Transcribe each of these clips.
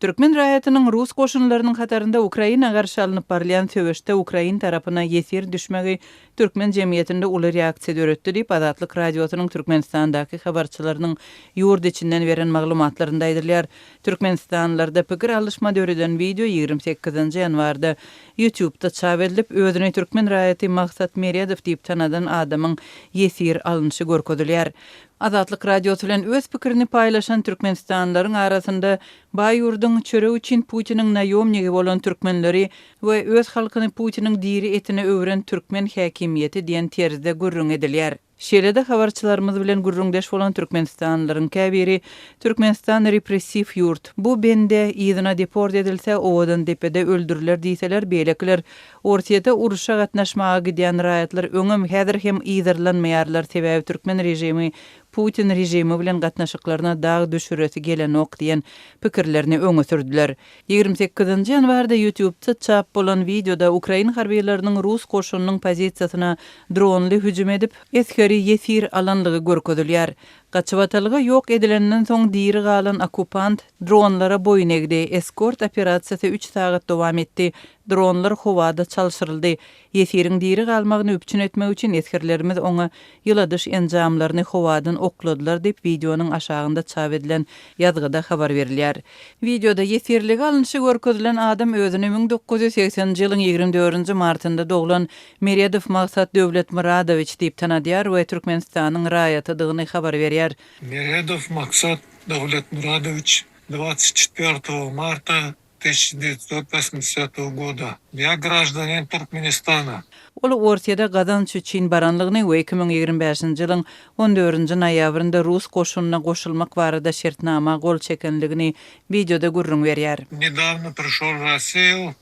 Türkmen raýatynyň rus goşunlarynyň hatarynda Ukraina garşy alnyp barylýan söweşde ukrain tarapyna ýesir düşmegi türkmen jemgyýetinde uly reaksiýa döretdi diýip, Azatlyk Radiosynyň Türkmenistandaky habarçylarynyň ýurt içinden beren maglumatlarynda aýdylýar. Türkmenistanlylarda pikir alyşma döreden wideo 28 ýanwarda YouTube-da çap edilip, özüni türkmen raýaty Maksat Meredow diýip tanadan adamyň ýesir alnyşy görkezilýär. Azatlyk Radiosy bilen öz pikirini paýlaşan türkmenistanlylaryň arasynda baý ýurduň çöregi üçin Putiniň naýomnigi bolan türkmenleri we öz halkyny Putiniň diri etine öwren türkmen häkimiýeti diýen terzde gürrüň edilýär. Şeýle-de habarçylarymyz bilen gürrüňdeş bolan türkmenistanlylaryň käbiri Türkmenistan repressiw ýurt, bu bende yzyna deport edilse Owadandepede öldüriler diýseler, beýlekiler Orsýete urşa gatnaşmaga gidýän raýatlar öňem, häzir hem yzarlanmaýarlar, sebäbi türkmen režimi Putin režimi bilen gatnaşyklaryna dag düşüresi gelenok diýen pikirlerini öňe sürdüler. 28-nji ýanwarda YouTube-da çap bolan wideoda ukrain harbylarynyň rus goşunynyň pozisiýasyna dronly hüjüm edip, esgeri ýesir alanlygy görkezilýär. Gaçybatalga ýok edilenden soň diri galan okkupant dronlara boýun egdi. Eskort operasiýasy üç sagat dowam etdi. Dronlar howada çalşyryldy. Ýesiriň diri galmagyny üpjün etmek üçin esgerlerimiz oňa ýyladyş enjamlaryny howadan okladylar diýip, wideonyň aşagynda çap edilen ýazgyda habar berilýär. Wideoda ýesirlige alnyşy görkezilen adam özüni 1980-nji ýylyň 24-nji martynda doglan Meredow Maksat Döwletmyradowiç diýip tanadýar we Türkmenistanyň raýatydygyny habar berýär. Meredow Maksat Dawletmuradowiç dwadtsat çetwertogo marta 1980 goda. Ýa graždanin Türkmenistana. Ol Orsýede gazanç üçin baranlygyny we 2025-nji ýylyň on dördünji noýabrynda rus goşunyna goşulmak barada şertnama gol çekenligini wideoda gürrüň berýär. Nedawno prişol w Rossiýu,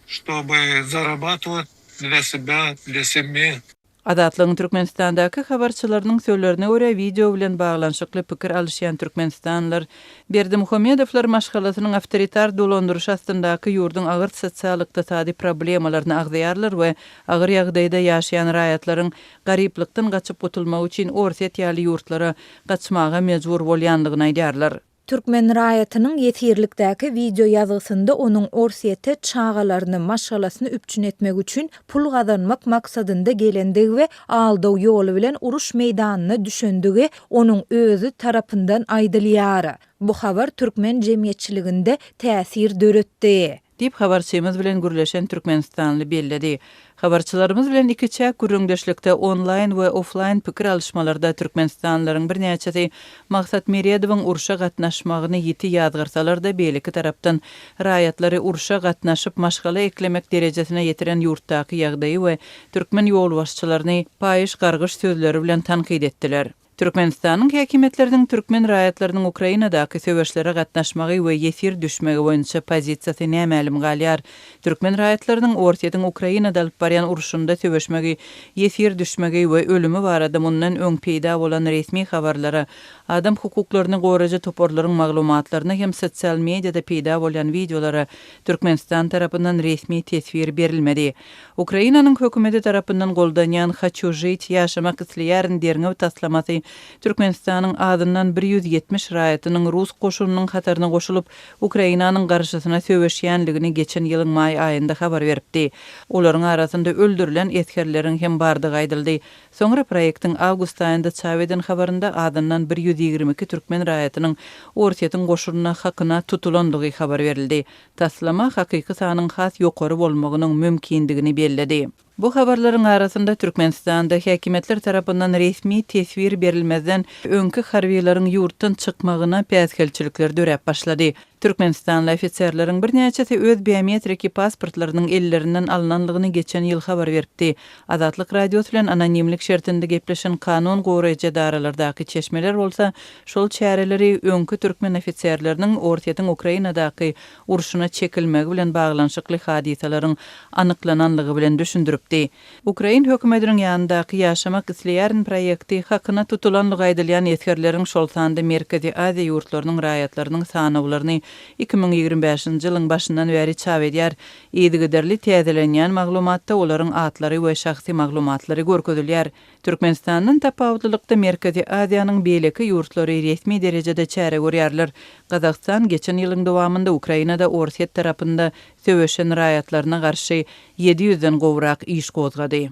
ştoby zarabatywać dlya sebya, dlya semýi. Azatlygyň Türkmenistandaky habarçylarynyň sözlerine görä, wideo bilen baglanyşykly pikir alyşýan türkmenistanlylar Berdimuhamedowlar maşgalasynyň awtoritar dolandyryşy astyndaky ýurduň agyr sosial-ykdysady problemalaryny agzaýarlar we agyr ýagdaýda ýaşaýan raýatlaryň garyplykdan gaçyp gutulmak üçin Orsýet ýaly ýurtlara gaçmaga mejbur bolýanlygyny aýdýarlar. Türkmen raýatynyň ýesirlikdäki wideoýazgysynda onuň Orsýete çagalaryny, maşgalasyny üpjün etmek üçin pul gazanmak maksadynda gelendigi we aldaw ýoly bilen uruş meýdanyna düşendigi onuň özi tarapyndan aýdylýar. Bu habar türkmen jemgyýetçiliginde täsir döretdi. Diýip, habarçymyz bilen gürleşen türkmenistanly belledi. Habarçylarymyz bilen ikiçäk gürrüňdeşlikde onlaýn we oflaýn pikir alyşmalarda türkmenistanlylaryň birnäçesi Maksat Meredowyň urşa gatnaşmagyny ýiti ýazgarsalar-da, beýleki tarapdan, raýatlary urşa gatnaşyp, maşgala eklemek derejesine ýetiren ýurtdaky ýagdaýy we türkmen ýolbaşçylaryny paýyş gargyş sözleri bilen tankyt etdiler. Türkmenistanyň häkimiýetleriniň türkmen raýatlarynyň Ukrainadaky söweşlere gatnaşmagy we ýesir düşmegi boýunça pozisiýasy nämälim galýar. Türkmen raýatlarynyň Orsýetiň Ukrainada alyp barýan urşunda söweşmegi, ýesir düşmegi we ölümi barada mundan öň peýda bolan resmi habarlara, adam hukuklaryny goraýjy toparlaryň maglumatlaryna hem sosial mediada peýda bolýan wideolara Türkmenistan tarapyndan resmi teswir berilmedi. Ukrainanyň hökümeti tarapyndan goldanýan Haçu žit, Ýaşamak isleýärin derňew taslamasy Türkmenistanyň azyndan 170 raýatynyň rus goşunynyň hataryna goşulyp, Ukrainanyň garşysyna söweşýänligini geçen ýylyň maý aýynda habar beripdi. Olaryň arasynda öldürilen esgerleriň hem bardygy aýdyldy. Soňra proýektiň awgust aýynda çap eden habarynda azyndan 122 türkmen raýatynyň Orsýetiň goşunyna hakyna tutulandygy habar berildi. Taslama hakyky sanyň has ýokary bolmagynyň mümkindigini belledi. Bu habarlaryň arasynda Türkmenistanda häkimiýetler tarapyndan resmi teswir berilmezden öňki harbylaryň ýurtdan çykmagyna päsgelçilikler döräp başlady. Türkmenistanly ofiserleriň birnäçesi öz biometriki pasportlarynyň ellerinden alnanlygyny geçen ýyl habar beripdi. Azatlyk Radiosy bilen anonimlik şertinde gepleşen kanun goraýjy edaralardaky çeşmeler bolsa Şol çäreleri öňki türkmen ofiserleriniň Orsýetiň Ukrainadaky urşuna çekilmegi bilen baglanyşykly hadysalaryň anyklananlygy bilen düşündiripdi. Ukrain hökümetiniň ýanyndaky Ýaşamak isleýärin proýekti hakyna tutulanlygy aýdylýan esgerleriň, şol sanda Merkezi Aziýa ýurtlarynyň raýatlarynyň sanawlaryny. 2025-nji ýylyň başyndan bäri çap edýär. Yzygiderli täzelenýän maglumatda olaryň atlary we şahsy maglumatlary görkezilýär. Türkmenistandan tapawutlylykda Merkezi Aziýanyň beýleki ýurtlary resmi derejede çäre görýärler. Gazagystan geçen ýylyň dowamynda Ukrainada Orsýet tarapynda söweşen raýatlaryna garşy 700-den gowrak iş gozgady.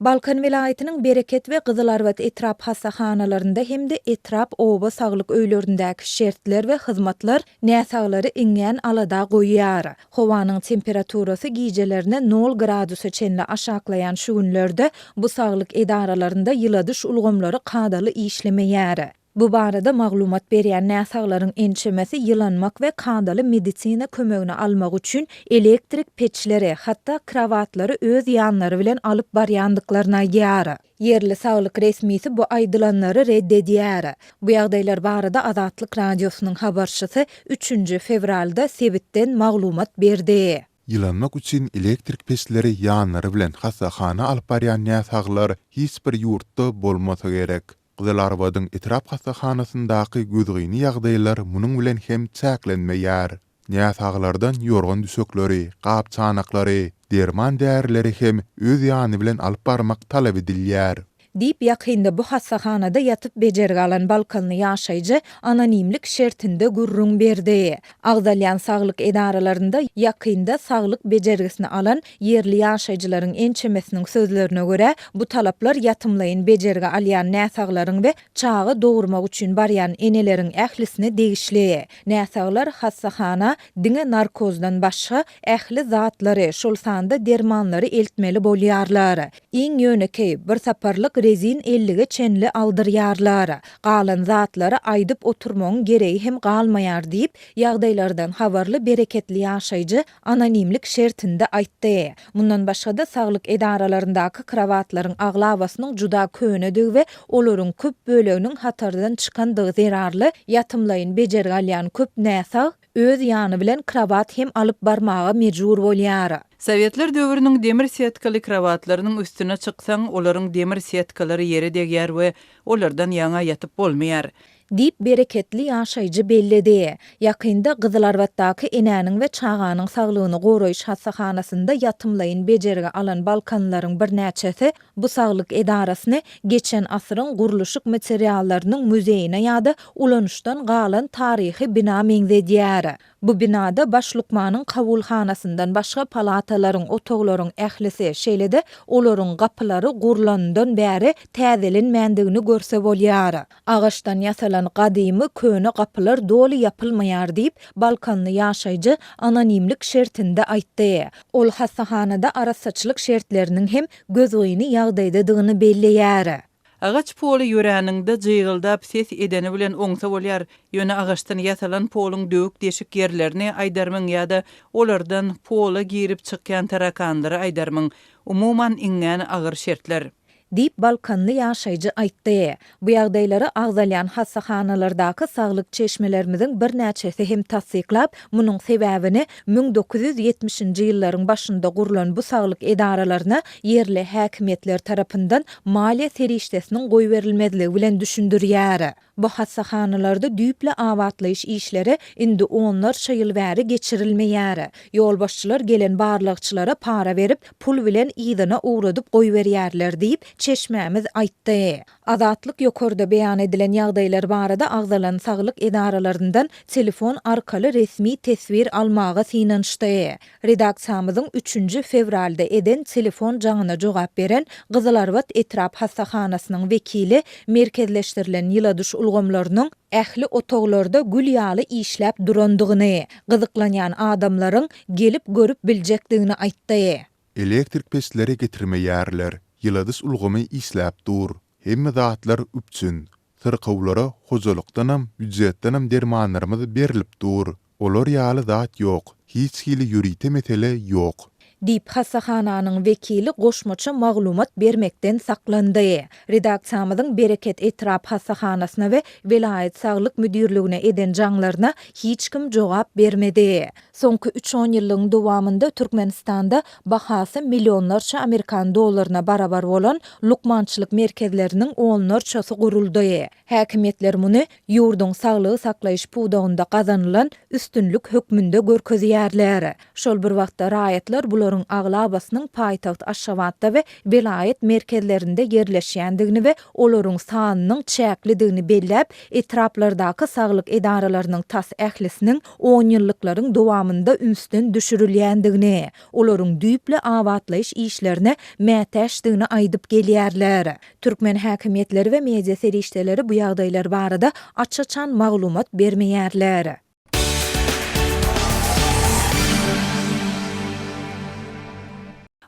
Balkan welaýatynyň Bereket we Gyzylarbat etrap hassahanalarynda hem-de etrap oba saglyk öýlerindäki şertler we hyzmatlar näsaglary iňňän alada goýýar. Howanyň temperaturasy gijelerine nol gradusa çenli aşaklaýan şu günlerde bu saglyk edaralarynda ýyladyş ulgamlary kadaly işlemeýär. Bu barada maglumat berýän näsaglaryň ençemesi ýylanmak we kadaly medisina kömegini almak üçin elektrik peçleri, hatda krowatlary öz ýanlary bilen alyp barýandyklaryny aýdýar. Ýerli saglyk resmisi bu aýdylanlary red edýär. Bu ýagdaýlar barada Azatlyk Radiosynyň habarçysy üçünji fewralda sebitden maglumat berdi. Ýylanmak üçin elektrik peçleri ýanlary bilen hassahana alyp barýan näsaglar hiç bir ýurtda bolmasa gerek. Gyzylarbadyň etrap hassahanasyndaky gözgyny ýagdaýlar munuň bilen hem çäklenmeýär. Näsaglardan ýorgan-düşekleri, gap-çanaklary, derman-därileri hem öz ýany bilen alyp barmak talap edilýär. Diýip, ýakynda bu hassahanada ýatyp bejergi alan balkanly ýaşaýjy anonimlik şertinde gürrüň berdi. Agzalýan saglyk edaralarynda ýakynda saglyk bejergisini alan ýerli ýaşaýjylaryň ençemesiniň sözlerine görä, bu talaplar ýatymlaýyn bejergi alýan näsaglaryň we çaga dogurmak üçin barýan eneleriň ählisine degişli. Näsaglar hassahana diňe narkozdan başga ähli zatlary, şol sanda dermanlary eltmeli bolýarlar. Iň ýönekeý, bir saparlyk rezin ellige çenli aldyrýarlar. Galan zatlary aýdyp oturmagyň geregi hem galmaýar diýip, ýagdaýlardan habarly bereketli ýaşaýjy anonimlik şertinde aýtdy. Mundan başga-da, saglyk edaralaryndaky krowatlaryň aglabasynyň juda könedigi we olaryň köp böleginiň hatardan çykandygy zerarly, ýatymlaýyn bejergi alýan köp näsag öz ýany bilen krowat hem alyp barmaga mejbur bolýar. Sowetler döwrüniň demir setkaly krowatlarynyň üstüne çyksaň, olaryň demir setkalary ýere degýär we olardan ýaňa ýatyp bolmaýar. Diýip, bereketli ýaşaýjy belledi. Ýakynda Gyzylarbatdaky Enäniň we çaganyň saglygyny goraýyş hassahanasynda ýatymlaýyn bejergi alan balkanlylaryň birnäçesi bu saglyk edarasyny geçen asyryň gurluşyk materiallarynyň muzeýine ýa-da ulanyşdan galan taryhy bina meňzedýär. Bu binada baş lukmanyň kabulhanasyndan başga palatalaryň, otaglaryň ählisi, şeýle-de olaryň gapylary gurlanyndan bäri täzelenmändigini görse bolýar. Agaçdan ýasalan gadymy, köne gapylar doly ýapylmaýar diýip, balkanly ýaşaýjy anonimlik şertinde aýtdy. Ol hassahanada arassaçylyk şertleriniň hem gözgyny ýagdaýdadygyny belleýär. Agaç poly ýöräniňde jygyldap ses edeni bilen oňsa bolýar, ýöne agaçdan ýasalan poluň döwük-deşik ýerlerini aýdarmyň ýa-da olardan pola girip çykýan tarakanlary aýdarmyň? Umuman, iňňän agyr şertler. Diýip, balkanly ýaşaýjy aýtdy. Bu ýagdaýlary agzalýan hassahanalardaky saglyk çeşmelerimiziň birnäçesi hem tassyklap, munuň sebäbini 1970-nji ýyllaryň başynda gurlan bu saglyk edaralaryna ýerli häkimiýetler tarapyndan maliýe serişdesiniň goýberilmezligi bilen düşündirýär. Bu hassahanalarda düýpli abatlaýyş işleri indi onlarça ýyl bäri geçirilmeýär. Ýolbaşçylar gelen barlagçylara para berip, pul bilen yzyna ugradyp goýberýärler diýip, çeşmämiz aýtdy. Azatlyk ýokarda beýan edilen ýagdaýlar barada agzalan saglyk edaralaryndan telefon arkaly resmi teswir almaga synanyşdy. Redaksiýamyzyň üçünji fewralda eden telefon jaňyna jogap beren Gyzylarbat etrap hassahanasynyň wekili merkezleşdirilen ýyladyş ulgamlarynyň ähli otaglarda gül ýaly işläp durandygyny, gyzyklanýan adamlaryň gelip görüp biljekdigini aýtdy. Elektrik peçleri getirmeýärler, ýyladyş ulgamy işläp dur. Hemme zatlar üpjün. Syrkawlara hojalykdanam, býujetdenem dermanlarymyz berlip dur. Olar ýaly zat ýok. Hiç hili ýörite mesele ýok. Diýip, hassahananyň wekili goşmaça maglumat bermekden saklandy. Redaksiýamyzyň Bereket etrap hassahanasyna we welaýat saglyk müdirligine eden jaňlaryna hiç kim jogap bermedi. Soňky üç onýyllygyň dowamynda Türkmenistanda bahasy millionlarça amerikan dollaryna barabar bolan lukmançylyk merkezleriniň onlarçasy guruldy. Häkimiýetler muny ýurduň saglygy saklaýyş pudagynda gazanylan üstünlik hökmünde görkezýärler. Şol bir wagtda, raýatlar bularyň aglabasynyň paýtagt Aşgabatda we welaýat merkezlerinde ýerleşýändigini we olaryň sanynyň çäklidigini belläp, etraplardaky saglyk edaralarynyň tas ählisiniň onýyllyklaryň dowamynda ünsden düşürilýändigini, olaryň düýpli abatlaýyş işlerine mätäçdigini aýdyp gelýärler. Türkmen häkimiýetleri we media serişdeleri bu ýagdaýlar barada aç-açan maglumat bermeýärler.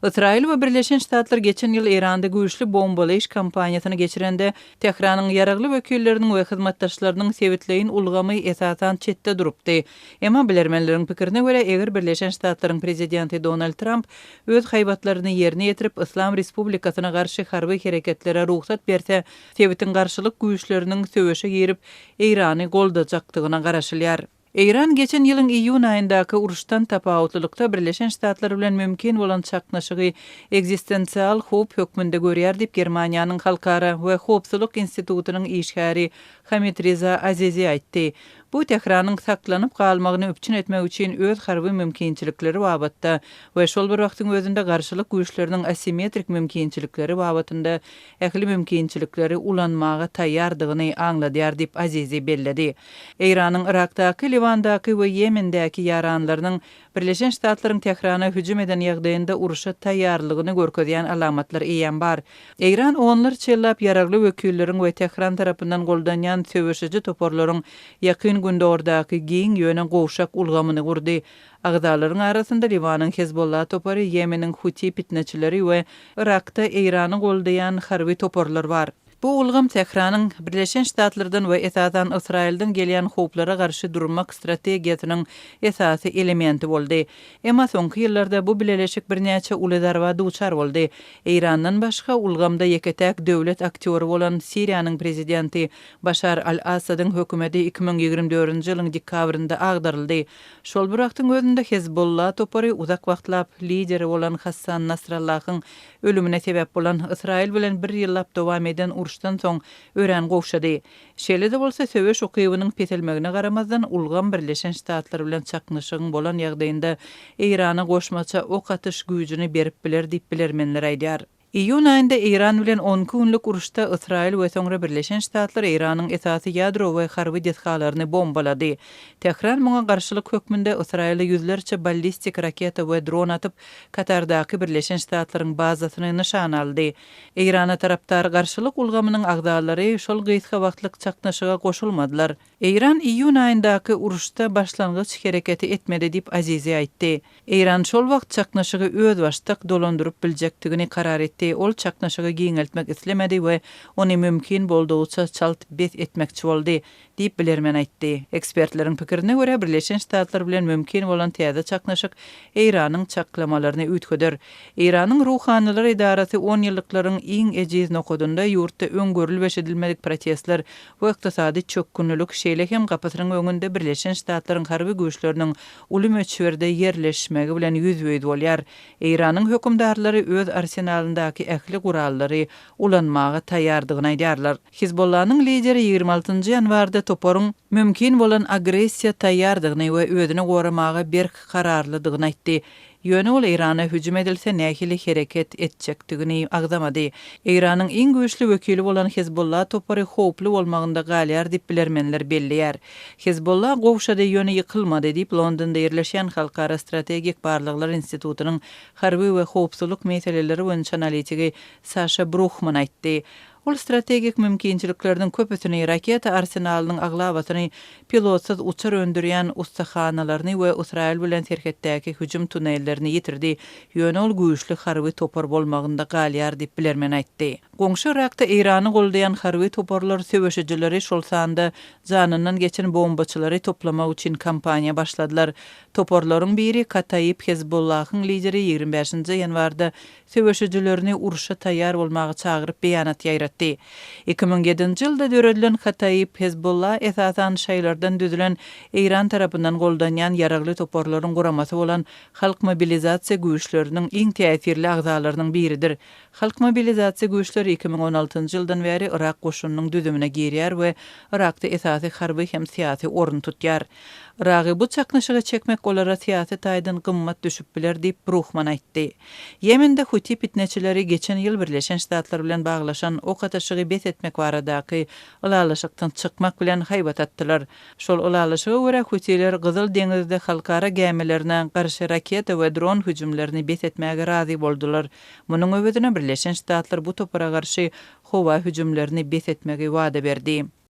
Ysraýyl we Birleşen Ştatlar geçen ýyl Eýranda güýçli bombalaýyş kampaniýasyny geçirende, Tähranyň ýaragly wekilleriniň we hyzmatdaşlarynyň sebitleýin ulgamy esasan çetde durupdy. Emma bilermenleriň pikirine görä, eger Birleşen Ştatlaryň prezidenti Donald Tramp öz haýbatlaryny ýerine ýetirip, Yslam Respublikasyna garşy harby hereketlere rugsat berse, sebitiň garşylyk güýçleriniň söweşe girip, Eýrany goldajakdygyna garaşylýar. Eýran geçen ýylyň iýun aýyndaky uruşdan tapawutlylykda Birleşen Ştatlar bilen mümkin bolan çaknyşygy ekzistensial howp hökmünde görýär diýip, Germaniýanyň Halkara we howpsuzlyk institutynyň işgäri Hamid Reza Azizi aýtdy. Bu Tähranyň saklanyp galmagyny üpjün etmek üçin öz harby mümkinçilikleri babatda we şol bir wagtyň özünde garşylyk güýçleriniň asimetrik mümkinçilikleri babatynda ähli mümkinçilikleri ulanmaga taýýardygyny aňladýar diýip, Azizi belledi. Eýranyň Yrakdaky, Liwandaky we Ýemendäki ýaranlarynyň Birleşen Ştatlaryň Tährana hüjüm eden ýagdaýynda urşa taýýarlygyny görkezýän alamatlar eýýäm bar. Eýran onlarça ýyllap ýaragly wekilleriň we Tähran tarapyndan goldanýan söweşiji toparlaryň Ýakyn Gündogardaky giň, ýöne gowşak ulgamyny gurdy. Agzalaryň arasynda Liwanyň Hezbollah topary, Ýemeniň Huti pitneçileri we Yrakda Eýrany goldaýan harby toparlar bar. Bu ulgam Tähranyň Birleşen Ştatlardan we esasan Ysraýyldan gelýän howplara garşy durmak strategiýasynyň esasy elementi boldy. Emma soňky ýyllarda bu bileleşik birnäçe uly zarba duçar boldy. Eýrandan başga, ulgamda ýeke-täk döwlet aktýory bolan Siriýanyň prezidenti Başar al-Assadyň hökümeti 2024-nji ýylyň dekabrynda agdaryldy. Şol bir wagtyň özünde Hezbollah topary uzak wagtlap lideri bolan Hassan Nasrallahyň ölümine sebäp bolan Ysraýyl bilen bir ýyllap dowam eden uruşdan soň örän gowşady. Şeýle-de bolsa, söweş ukybynyň peselmegine garamazdan, ulgam Birleşen Ştatlar bilen çaknyşygyň bolan ýagdaýynda Eýrana goşmaça ok atyş güýjüni berip biler diýip bilermenler aýdýar. Iýun aýynda Eýran bilen on iki günlük uruşda Ysraýyl we soňra Birleşen Ştatlar Eýranyň esasy ýadro we harby desgalaryny bombalady. Tähran muňa garşylyk hökmünde Ysraýyla ýüzlerçe ballistik raketa we dron atyp, Katardaky Birleşen Ştatlaryň bazasyny nyşana aldy. Eýrana tarapdar garşylyk ulgamynyň agzalary şol gysga wagtlyk çaknyşyga goşulmadylar. Eýran iýun aýyndaky uruşda başlangyç hereketi etmedi diýip Azizi aýtdy. Eýran şol wagt çaknyşygy özbaşdak dolandyryp biljekdigini karar etdi. Ol çaknyşygy giňeltmek islemedi we ony mümkin boldugyça çalt bes etmekçi boldy, diýip bilermen aýtdy. Ekspertleriň pikirine görä, Birleşen Ştatlar bilen mümkin bolan täze çaknyşyk Eýranyň çaklamalaryny üýtgeder. Eýranyň ruhanylar edarasy onýyllyklaryň iň ejiz nokadynda ýurtda öň görülip-eşidilmedik protestler we ykdysady çökgünlilik, şeýle hem gapysynyň öňünde Birleşen Ştatlaryň harby güýçleriniň uly möçberde ýerleşmegi bilen ýüzbe-ýüz bolýar. Eýranyň hökümdarlary öz arsenalyndaky ähli gurallary ulanmaga taýýardygyny aýdýarlar. Hizbollanyň lideri 26 ýanwarda toparyň mümkin bolan agressiýa taýýardygyny we özüni goramaga berk kararlydygyny aýtdy. Ýöne ol Eýrana hüjüm edilse nähili hereket etjekdigini agzamady. Eýranyň iň güýçli wekili bolan Hezbollah topary howply bolmagynda galýar diýip bilermenler belleýär. Hezbollah gowşady, ýöne ýykylmady diýip Londonda ýerleşýän Halkara strategik barlaglar institutynyň harby we howpsuzlyk meseleleri boýunça analitigi Saşa Bruhman aýtdy. Ol strategik mümkinçilikleriniň köpüsini, raketa arsenalynyň aglabasyny, pilotsyz uçar öndürýän ussahanalaryny we Ysraýyl bilen serhetdäki hüjüm tunellerini ýitirdi, ýöne ol güýçli harby topar bolmagynda galýar diýip, bilermen aýtdy. Goňşy Yrakda Eýrany goldaýan harby toparlar söweşijileri, şol sanda janyndan geçen bombaçylary toplamak üçin kampaniýa başladylar. Toparlaryň biri Kataib Hezbollahyň lideri 25-nji ýanwarda söweşijilerini urşa taýýar bolmaga çagyryp beýanat ýaýratdy. 2007-nji ýylda döredilen Kataib Hezbollah esasan şaýylardan düzülen Eýran tarapyndan goldanýan ýaragly toparlaryň guramasy bolan Halk mobilizasiýa güýçleriniň iň täsirli agzalarynyň biridir. Halk mobilizasiýa güýçleri 2016-njy ýyldan bäri Yrak goşunynyň düzümine girýär we Yrakda esasy harby hem syýasy orun tutýar. Yragy bu çaknyşyga çekmek olara syýasy taýdan gymmat düşüp biler diýip, Bruhman aýtdy. Ýemende huti pitneçileri geçen ýyl Birleşen Ştatlar bilen baglaşan ok atyşygy bes etmek baradaky ylalaşykdan çykmak bilen haýbat atdylar. Şol ylalaşyga görä, hutiler Gyzyl deňizde halkara gämilerine garşy raketa we dron hüjümlerini bes etmäge razy boldular. Munuň öwezine Birleşen Ştatlar bu topara garşy howa hüjümlerini bes etmegi wada berdi.